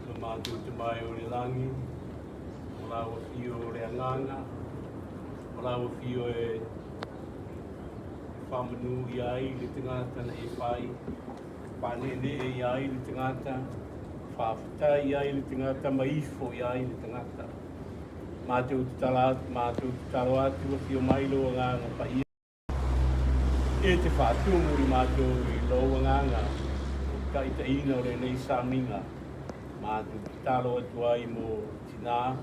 Lo matou Tama e o le lagi, o lau afio o le Agaga, o lau afio e faamanu ia ai le tagata na e fai, paaneenee ia ai le tagata, faafetai ai le tagata ma ifo ia ai le tagata. Matou tatala atu, matou tatalo atu, afio mai lou Agaga Paia. E te faatumu i matou i lou agaga o taitaiina o lenei sauniga. Matou tatalo atu ai mo tinā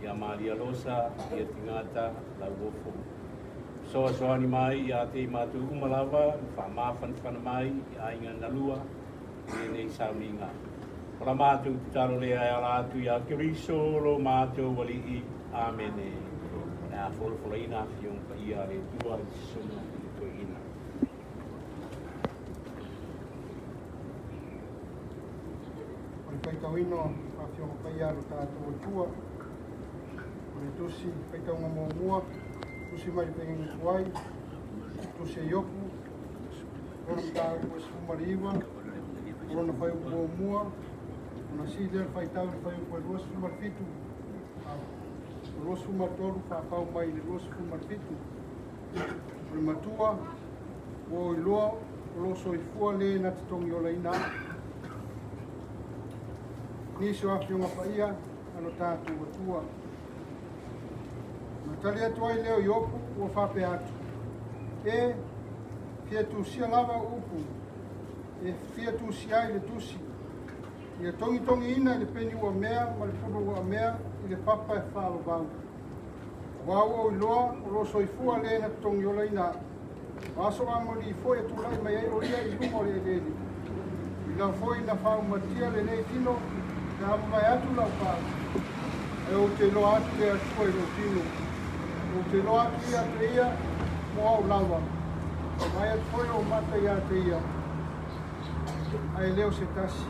ia Maria Losa ia Tigata Lauofo. Fesoasoani mai ia te i matou uma lava ma faamafanafana mai i aiga na lua i lenei sauniga. O la matou tatalo lea e ala atu ia Keriso lo matou Alii. Amene. O le a folafolaina Afioga Paia a le Atua i Sisona i le Toeaina. O le faitauina o Afioga Paia a lo tatou Atua, o le tusi faitauga muamua, tusi mai le faiga tuai, tusi a Iopu, lona mataupu e 19, o lona fuaiupu muamua, ona sii lea o le faitau i le fuaiupu e 27, 23 faapau mai i le 27. O le matua, ua ou iloa o lo o soifua le na te togiolaina au. Nisi o afioga paia a lo tatou Atua. Na tali atu ai lea o Iopu ua faapea atu, E fia tusia lava upu, e fia tusia ai le tusi, ia togitogiina i le peni uamea ma le pulu uamea i le papa e faalovau. Aua ua ou iloa o lo o soifua le na totogiolaina au. O aso amuli foi e tulai mai ai o ia i luga o le eleele. I lau foi na faaumatia lenei tino pe a mavae atu lau pau. Ae ou te iloa atu le Atua i lou tino. Ou te iloa atu ia te ia mo au lava. E vaai atu foi ou mata ia te ia, ae le o se tasi.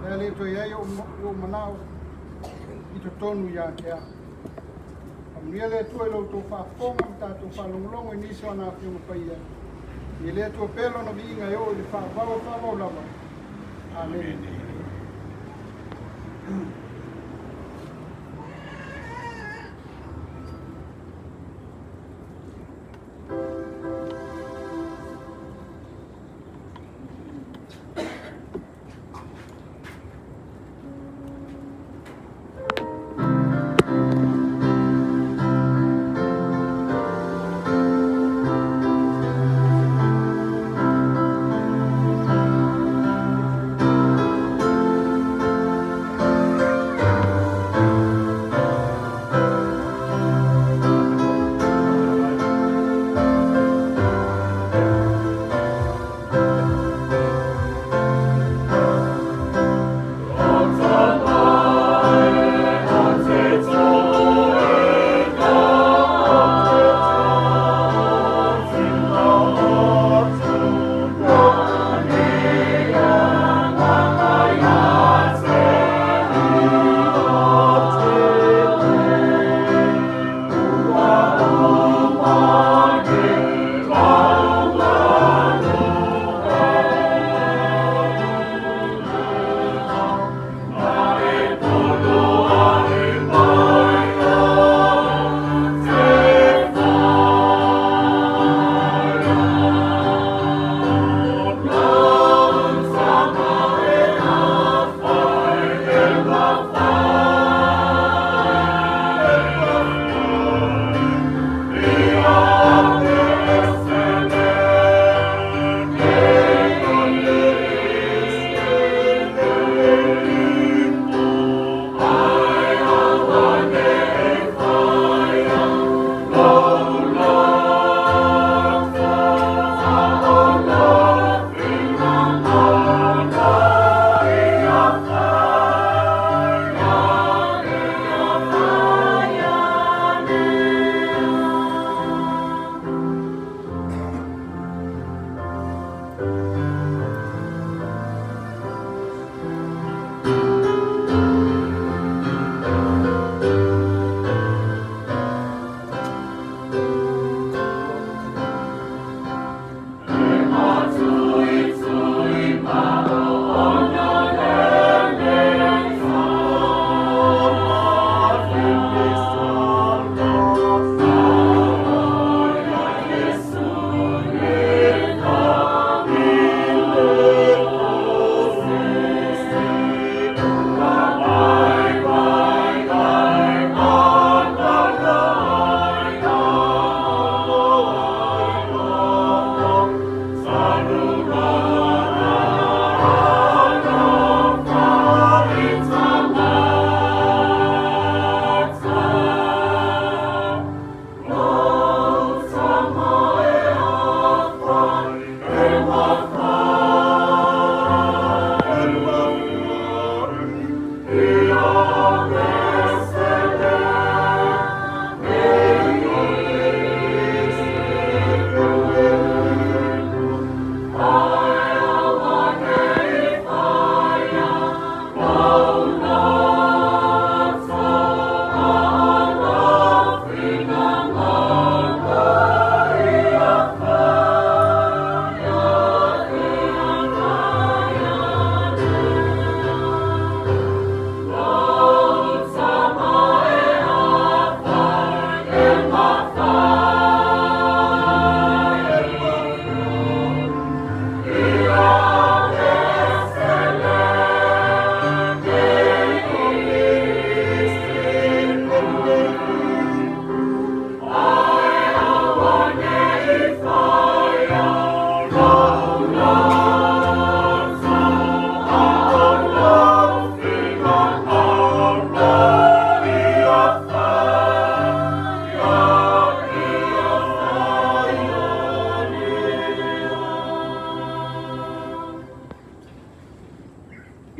Pe a le toe i ai ou manao i totonu ia te au. Faamanuia le Atua i lo outou faafofoga ma tatou faalogologo i nisi o ana Afioga Paia. Ia le Atua pea Lona viiga e oo i le faavavau e faavavau lava. Amene.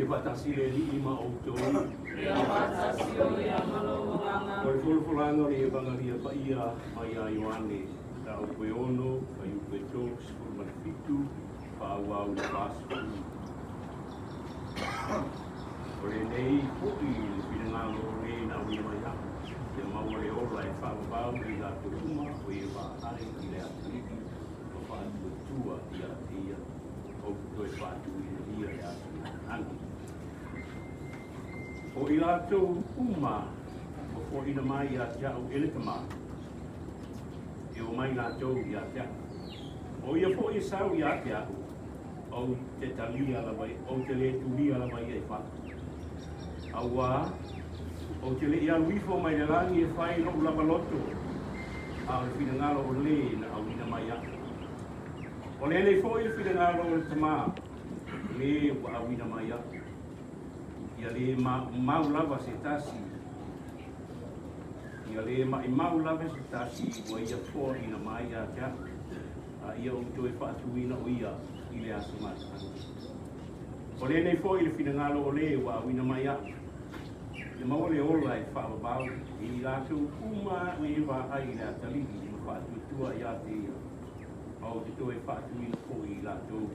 Ia faatasi le Alii ma outou. Ia faatasi o ia ma lou agaga. O le folafolaga o le Evagalia Paia mai ia Ioane, mataupu e 6, fuaiupu e 37, faaauau i le 40. O lenei foi le finagalo o le na auina mai au, ia maua le ola e faavavau i latou uma o e vaai i le atalii ma faatuatua ia te ia, ou te toe faatuina ia i le aso agi. O i latou uma ua foaina mai ia te au e le Tama, e omai latou ia te au. O ia foi e sau ia te au, ou te talia lava, ou te le tulia lava ia i fafo. Auā, ou te le i alu ifo mai le lagi e fai lou lava loto, a o le finagalo o le na auina mai au. O lenei foi le finagalo o le Tama, le ua auina mai au. Ia le maumau lava se tasi, ia le maimau lava se tasi ua ia foaina mai ia te au, a ia ou toe faatuina o ia i le aso mataaga. O lenei foi le finagalo o le ua auina mai au, ia maua le ola e faavavau i latou uma e vaai i le atalii ma faatuatua ia te ia, a ou te toe faatuina foi i latou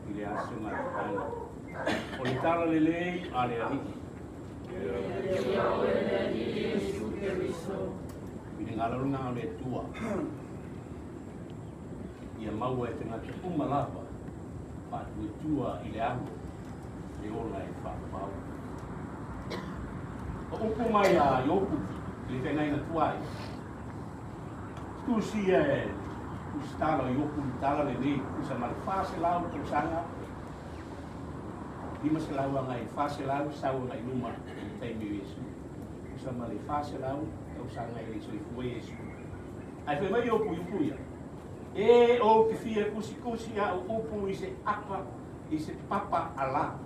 i le aso gataaga. O le tala lelei a le Alii. Ia oe le Alii Iesu Keriso. Finagalo lena o le Atua. Ia maua e tagata uma lava faatuatua i le alo le ola e faavavau. O upu mai a Iopu i le feagaiga tuai. Tusi e tusitala o Iopu le tala lenei tusa ma le 400 tausaga, 500 agai 400 sau agai luma i le taimi o Iesu. Tusa ma le 400 tausaga e le i soifua Iesu. Ae fai mai Iopu i upu ia, E ou te fia kusikusi au upu i se apa i se papa ala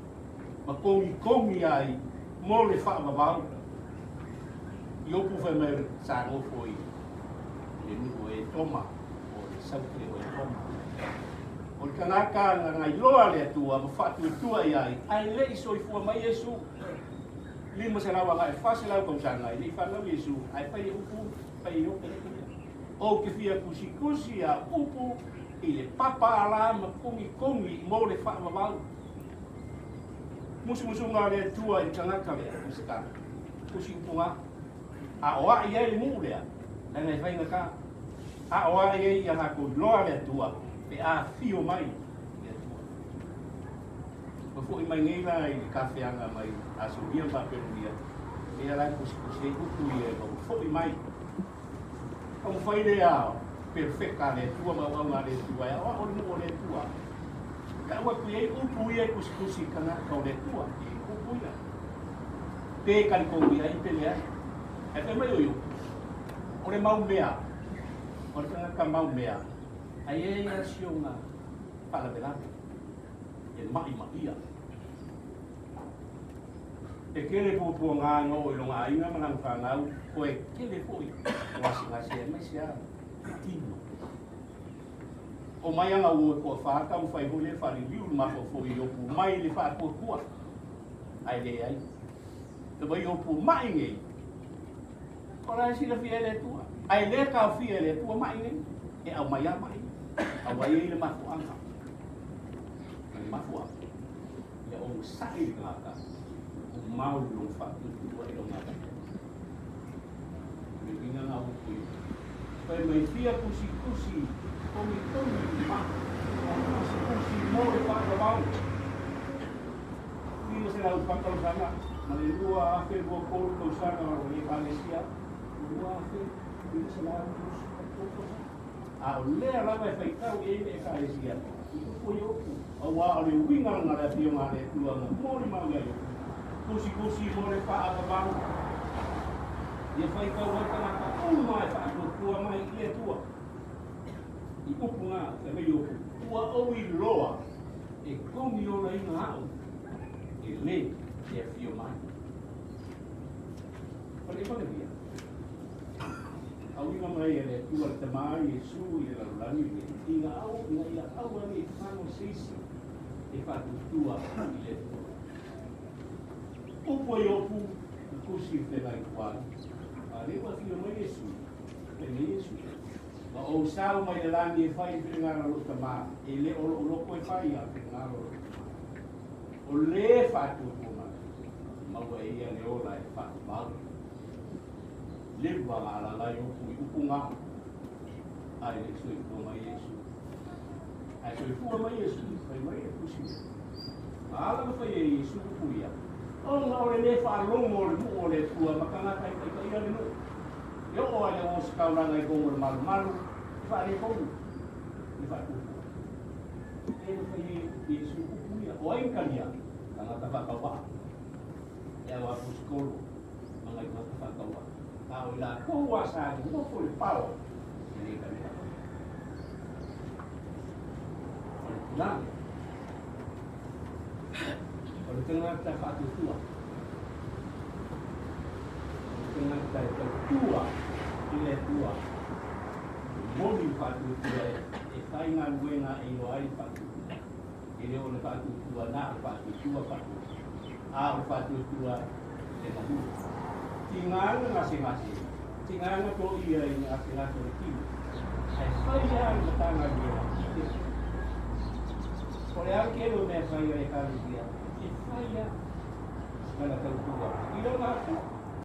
ma kogikogi ai mo le faavavau. Iopu fai mai o le sa nofo i le nuu o Etoma, o le saute o Etoma. O le tagata na gailoa le Atua ma faatuatua i ai, ae le i soifua mai Iesu. 500 agai 400 tausaga e le i fanau Iesu, ae fai e upu, fai e Iopu upu ia. Ou te fia kusikusi au upu i le papa alā ma kogikogi mo le faavavau. Musumusuga a le Atua i le tagata lea ma Satana, tusi upugā. A o a'i ai le nuu lea, leaga e faigatā. A o a'i ai ia latou iloa le Atua pe afifio mai le Atua. Ua fo'i mai nei la i le tafeaga mai Asuria ma Papelonia, lea la e tusitusi ai upu ia ina ua fo'i mai. Taumafai lea perofeta a le Atua ma auauna a le Atua e aoao le nuu o le Atua. Tau atu i ai upu ia e tusitusi i tagata o le Atua, i upu ia. Pe talitonu i ai pe leai. Ae fai mai o Iopu, o le mau mea, o le tagata mau mea, ae i ai lava si ona faalavelave e ma'imaʻia. E tele puapuaga na oo i lona aiga ma lana fanau, toe tele foi o gasegase aemaise lava le tino. Omai ana uo e toafa taumafai foi lea e faaliliu le mafaufau i Iopu mai le faatuatua, ae leai. Fai mai Iopu, ma'i nei, o la e silafia e le Atua, ae le taofia e le Atua ma'i nei, e aumai lava ma'i, aua e i ai le mafuaaga. Ma le mafuaaga, ia onosai le tagata, tumau lona faatuatua i lona Atua. O le uiga lena o upu ia. Fai mai fia tusitusi togitogi ma tusitusi mo le faavavau. 504 tausaga ma le 2023 tausaga o le Ekalesia, 2523 tausaga. A o lea lava e faitau i ai le Ekalesia i upu i upu, auā o le uiga lena o le Afioga a le Atua na molimau ia Iopu, tusitusi mo le faavavau, ia faitau ai tagata uma e faatuatua mai i le Atua. I upu na, fai mai Iopu, ua ou iloa e kogiolaina a'u e le e afio mai. O le Epalelia, auina mai e le Atua le Tama Iesu i le lalolagi lenei, ina au, ina ia aua ne i fago se isi e faatuatua i le Atua. Upu ai Iopu, na tusi i feagai tuai, a lea ua afio mai Iesu, fai mai Iesu, Na ou sau mai le lagi e fai le finagalo o lou Tama, e le o lou loto e fai, a o le finagalo o lou Tama. O le faatuatua mai, maua e ia le ola e faavavau. Leva na alaala ai Iopu i upu na, ae le i soifua mai Iesu. Ae soifua mai Iesu, fai mai le tusi lea. Na ala ona fai e Iesu upu ia, ona o le le faalogo o le nuu o le Atua ma tagata e taitaia le nuu. E oo lava i le auositaulaga i tonu o le malumalu, e faaletonu le faatuatua. E na fai e Iesu upu ia, o ai na talia? Tagata faatauvaa, e au aposetolo ma nai tagata faatauvaa. A o i latou lava sa nonofo i le pao, e le talia. O le tulaga lea, o le tagata faatuatua, o le tagata e tautua i le Atua, e moni le faatuatua e fai galuega e iloa ai le faatuatua. E le o le faatuatua na o le faatuatua faatuatua, a o le faatuatua e galue. Tiga na gasegase, tiga na toia i gasegase o le tino, ae fai lava le Matagaluega i te O le a le tele o mea e fai a le Ekalesia, e fai lava ma la tautua i lona Atua.